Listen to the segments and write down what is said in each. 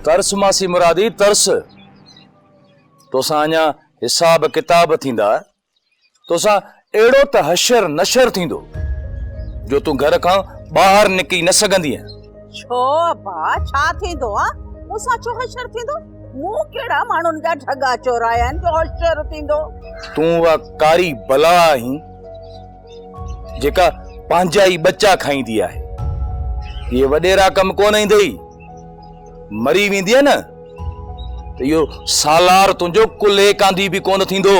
ترس ماسي مرادي ترس. توسان اڃا حساب ڪتاب ٿيندا. توسان اهڙو ته حشر نشر ٿيندو جو تون گهر کان ٻاهر نڪري نه سگهندينء. ڇو ابا ڇا ٿيندو ها؟ مون سان ڇو حشر ٿيندو؟ مون ڪهڙا ماڻهن جا ڍڳا چورايا آهن جو حشر ٿيندو؟ تون اها ڪاري بلا آهين جيڪا پنهنجا ئي ٻچا کائيندي آهي. اهي وڏيرا ڪم ڪونه ايندئي. مري ويندينء نه ته اهو سالار تنهنجو ڪلهي ڪانڌي به ڪونه ٿيندو.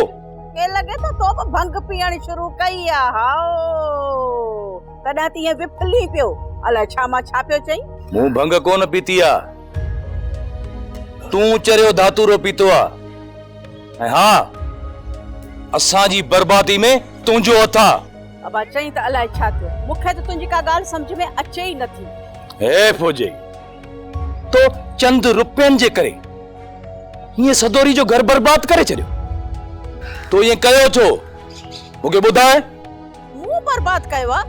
ڪي لڳي ٿو تو به ڀنگ پيئڻ شروع ڪئي آ. هائو تڏهن ته ائين وڦلين پيو. الائي ڇا مان ڇا پيو چئين. مون ڀنگ ڪونه پيتي آ. تون چريو ڌاتورو پيتو آ. ۽ ها اسان جي بربادي ۾ تنهنجو هٿ آ. ابا چئين ته الائي ڇا ٿيو. مون کي ته تنهنجي ڪا ڳالهه سمجهه ۾ اچي ئي نٿي. حيف هجئي. تو چند روپين جي ڪري ائين سدوري جو گهر برباد ڪري ڇڏيو. تو ائين ڪيو ڇو؟ مون کي ٻڌاء. مون برباد ڪيو آ؟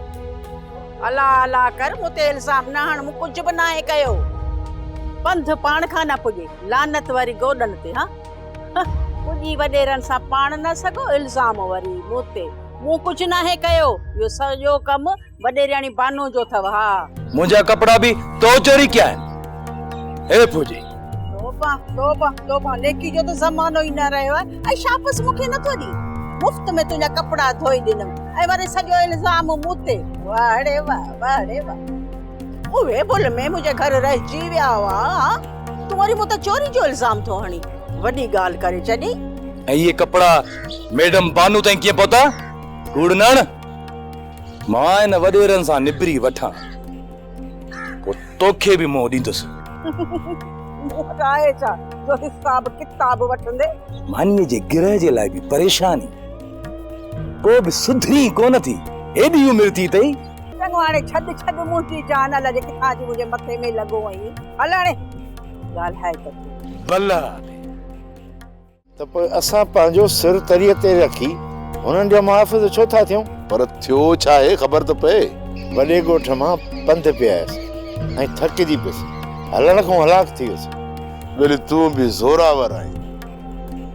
الا الا ڪر، مون تي الزام نه هڻ، مون ڪجهه به ناهي ڪيو. پنڌ پاڻ کان نه پڄي، لعنت وري گوڏن تي ها. پڄي وڏيرن سان پاڻ نه سگهو، الزام وري مون تي. مون ڪجهه ناهي ڪيو، اهو سڄو ڪم وڏيرياڻي بانو جو اٿو ها. منهنجا ڪپڙا به تو چوري ڪيا آهن. حيف هجي. توبه توبه توبه نيڪي جو ته زمانو ئي نه رهيو آهي ۽ شابس مون کي نٿو ڏين. مفت ۾ تنهنجا ڪپڙا ڌوئي ڏنم ۽ وري سڄو الزام مون تي. واهه ڙي واهه واهه ڙي واهه. اهي ڀل ۾ منهنجي گهر رهجي ويا هئا ها تون وري مون تي چوري جو الزام ٿو هڻين. وڏي ڳالهه ڪري ڇڏي. ۽ اهي ڪپڙا ميڊم بانو تائين ڪيئن پهتا؟ ڪوڙ نه هڻ. مان ان وڏيرن سان نبري وٺان، پوء توکي به منهن ڏيندس. مون وٽ آهي ڇا جو حساب ڪتاب وٺندي؟ مانيء جي گرهه جي لاء به پريشاني. پوء به سڌرين ڪونه ٿي، ايڏي عمر ٿي اٿئي. چڱو هاڻي ڇڏ ڇڏ منهنجي جان، الائجي ڪٿان اچي منهنجي مٿي ۾ لڳو آهين. هل هاڻي ڳالهائي ته ٿو. بلا the. ته پوء اسان پنهنجو سر تريء تي رکي هنن جا محافظ ڇو ٿا ٿيون؟ پر ٿيو ڇا آهي خبر ته پئي. وڏي ڳوٺ مان پنڌ پئي آيس ۽ ٿڪجي پيس. هلڻ کان هلاک ٿي ويس. ٻيلي تون به زوراور آهين.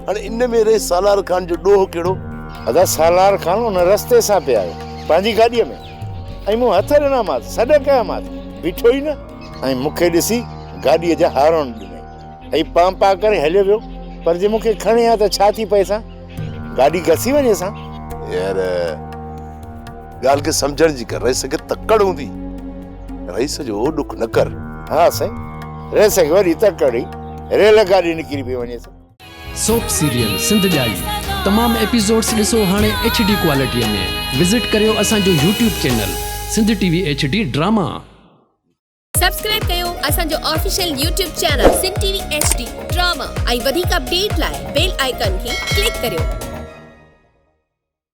هاڻي ان ۾ رئيس سالار خان جو ڏوهه ڪهڙو؟ ادا سالار خان ان رستي سان پئي آيو پنهنجي گاڏيء ۾ ۽ مون هٿ ڏنامانس، سڏ ڪيامانس، بيٺو ئي نه ۽ مون کي ڏسي گاڏيء جا هارن ڏنائين. ۽ پان پان ڪري هليو ويو پر جي مون کي کڻي ها ته ڇا ٿي پئيس ها؟ گاڏي گسي وڃيس ها. يار ڳالهه کي سمجهڻ جي ڪر، رئيس کي تڪڙ هوندي، رئيس جو ڏک نه ڪر. ها سائين، رئيس کي وڏي تڪڙ هئي، ريل گاڏي نڪري پئي وڃيس. سوپ سيريل سنڌ ڄائي تمام ايپيسوڊس ڏسو هاڻي ايڇ ڊي ڪوالٽي ۾ وزٽ ڪريو اسان جو YouTube channel Sindh T V H D drama. Subscribe ڪيو اسان جو official YouTube channel Sindh T V H D drama ۽ وڌيڪ اپڊيٽ لاء بيل آئيڪان کي ڪلڪ ڪريو.